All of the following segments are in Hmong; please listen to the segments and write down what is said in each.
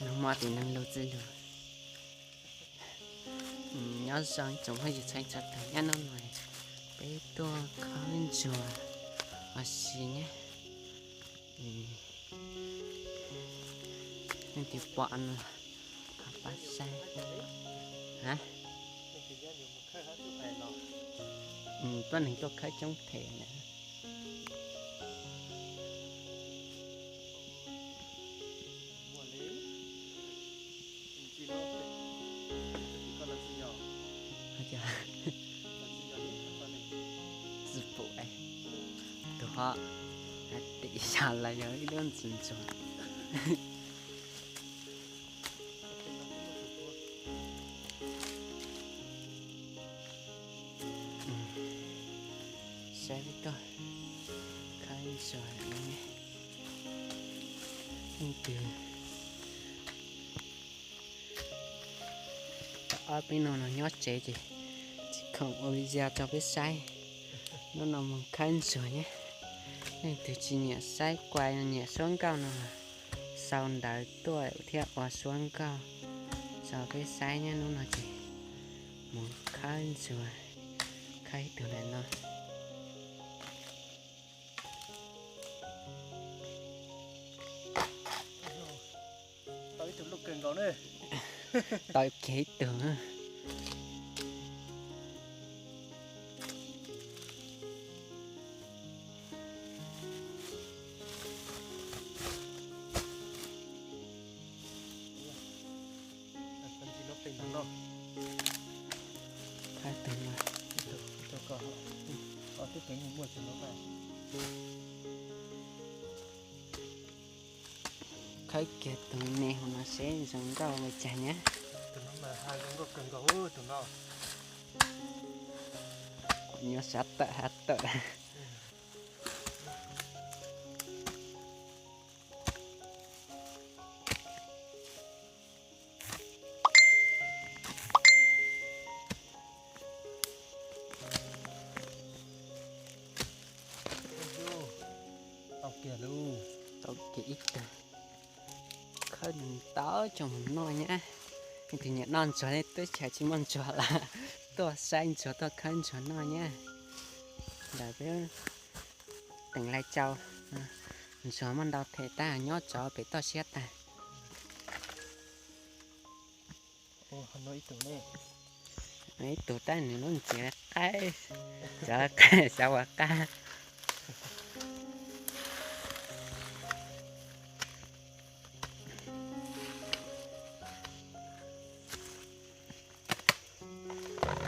Nag hmo tiv neeg lug txwj lug. Nyob zoo ib tsoom phooj ywg txhua txhua tus, nyob hnub no peb tuaj khawb ntsuag ua si nyab. Leej twg pom no ho pab saib. Tuaj neeg tuaj khawb coob phem na. Tsis pum, tus ho tim xya lawm yog ib lub ntxwg ntxuag. Saib peb tuaj khawb ntsuag no ne. Leej twg ob peb hnub no nyob tsev ces tsis khoom ua video rau peb saib. Hnub no mus khawb ntsuag nyab. Leej twg tsis nyiam saib kuas nyiam suab nkauj no los sau ntawv tuaj thiab ua suab nkauj rau peb saib nyab. Hnub no ces mus khawb ntsuag, khawb ib tug ntawm no. Tau ib tug loj kawg nkaus na. Tau kiag ib tug. Khawb kiag tus me hauv no seb zoo nkauj ua cas nyab. Kuv nyob sab tawm hab tawm. Tau kiag ib tug. Khawb ntau tsoom mus noj nyab. Leej twg nyiam noj ntsuag ne, teb chaws tsis muaj ntsuag los tuaj saib ntsuag tuaj khawb ntsuag noj nyab. Ntawm peb teem Laij Tsau, ntsuag muaj ntau them tab nyob tsov pem toj siab tag. Ib tug tab nws lub ntxiv qaib, xyov qaib xyov ua qab.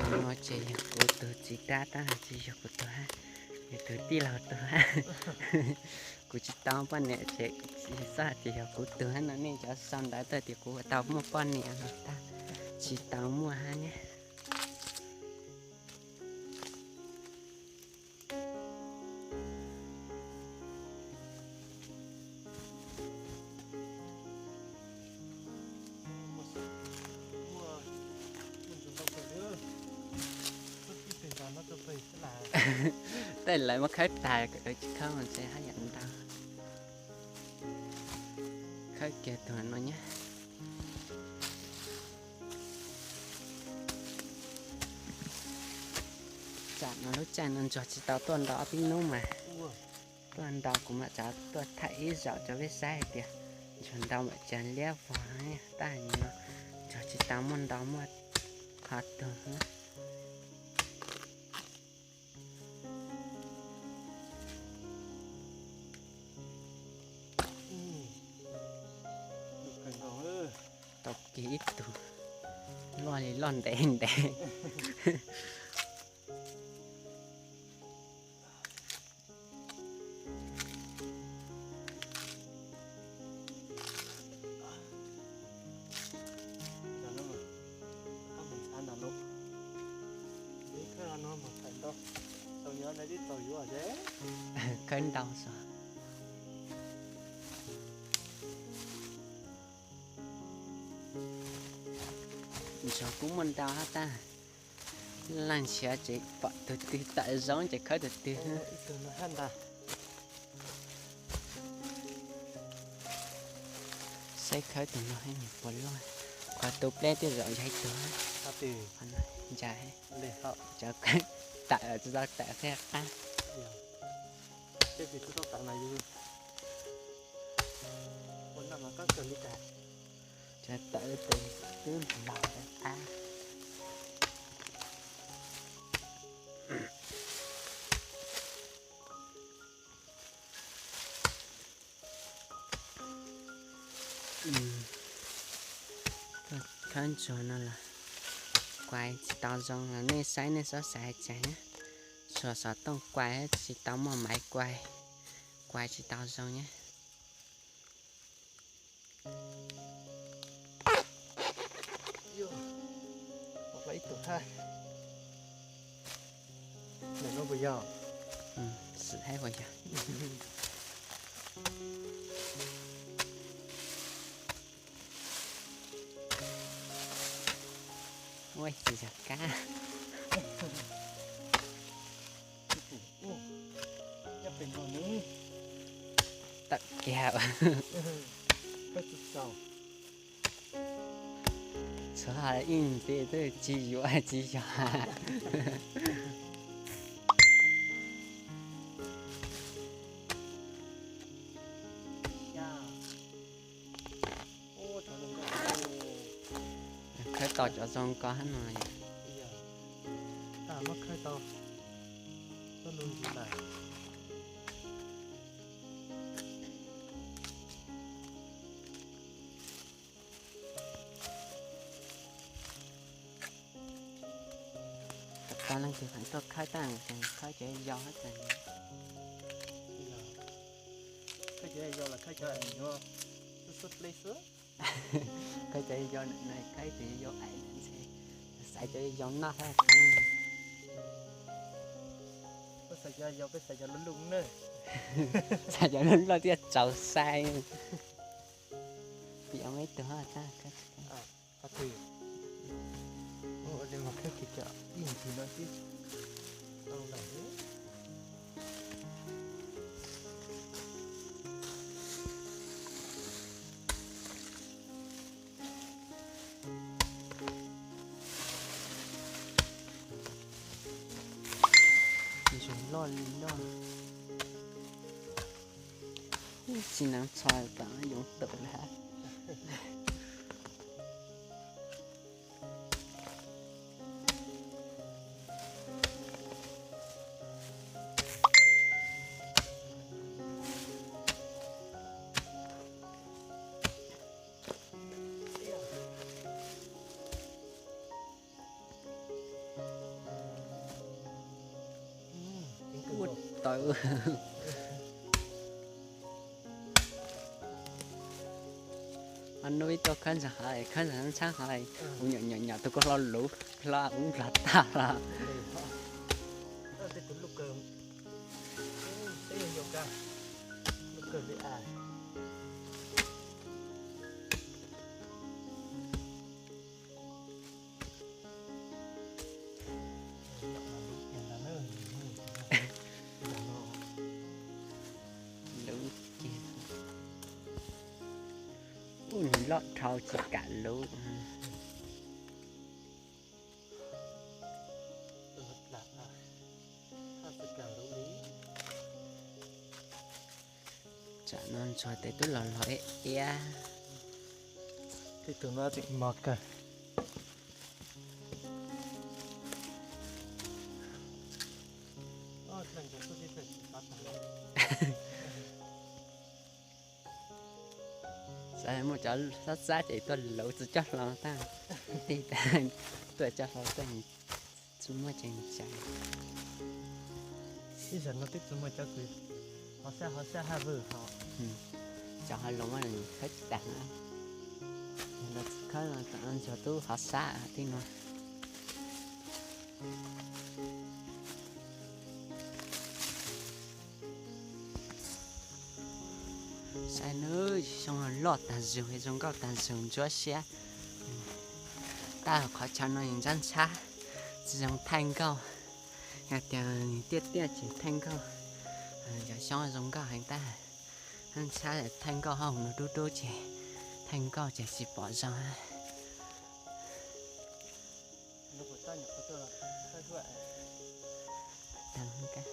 Tus no ces yog kuv tus txiv dab tab, tsis yog kuv tus hab, yog tus tij laug tus hab. Kuv tsis tau poj niam ces kuv tsis xav hais tias yog kuv tus hab no, nej cov sau ntawv tuaj tias kuv tau muaj poj niam no tab, tsis tau muaj hab ne. Tej lawv muab khawb tag, tsis khawb mas ntshe haj yam ntau. Khawb kiag tus no nyab. Tsam no lub caij no ntsuag tsis tau tuaj ntau, ob peb hnub mas tuaj ntau, kuv mam txav tuaj thaij ib zaug rau peb saib hais tias ntsuag ntau mam tsa liab vog. Tab no ntsuag tsis tau muaj ntau, muaj qhov tug. Tau kiag ib tug loj li loj ntev ntev. Khawb ntau xwb. Ntsuag kuj muaj ntau hab tab, leej ntshiav ces pom tus twg tawm zoo ces khawb tus twg. Peb khawb tus no nws puas loj, qhov tu pleb twb zaum yog ib tug. Ntsa, cov tawm tsis tau tawm thiaj qab. Cov tawm tus twb laus qab. Khawb ntsuag no los kuai tsis tau zoo los nej saib nej txhob xav cas na. Tsuas xov tooj kuai tsis tau muaj maiv kuai, kuai tsis tau zoo na. Ua tsis yog kab. Tawm kiag. Txhob ib nti twb tsis yuav tsis yog. Khawb tau cov zoo ko hab no. Tau leej twg feem tuaj khawb tag ces khawb cov yau hab tas. Khawb cov yau, khawb cov yau aim ntshe xaiv cov yau noj hab. Xaiv cov loj loj thiaj txaus sai. Piav ib tug hab tas. Loj li loj. Tsis neev txhos tas yoov tawm lawm. Ua tawv. Nub ib tuaj khawb ntawm hov, khawb ntawm ntshab hov, kuv nyom nyom nyom tus kuj hlo luv hlo ub nplog tag los. Luv kiag. Ub, nws loj dhau tsis kam luv. Tsam no ntsuag tes twb los los iab iab. Tej tug no tseem mos kawg. Xav muaj cov xab xab ces tuaj luv tsis coj hlo tag, tig tag tuaj coj hlo tag, tsis muaj tseem tsam. Ib zaug no twb tsis muaj cov kws hov sab hov sab hab vwm hov. Cov hov loov khawb tsis tag na. Los tsis khawb no tam ntsuag tub hov sab tej no. Saib nawb, xyoo loj tag zug, zoo nkauj tag zug ntsuab siab. Tab qhov chaw no ntsab ntshab, tsis zoo thaij nkauj. Yog tias tiaj tiaj ces thaij nkauj, cov xyoob zoo nkauj heev tab. Ntshab thaij nkauj hauv no dub dub ces Thaij nkauj ces tsis pom zoo. Tag kab.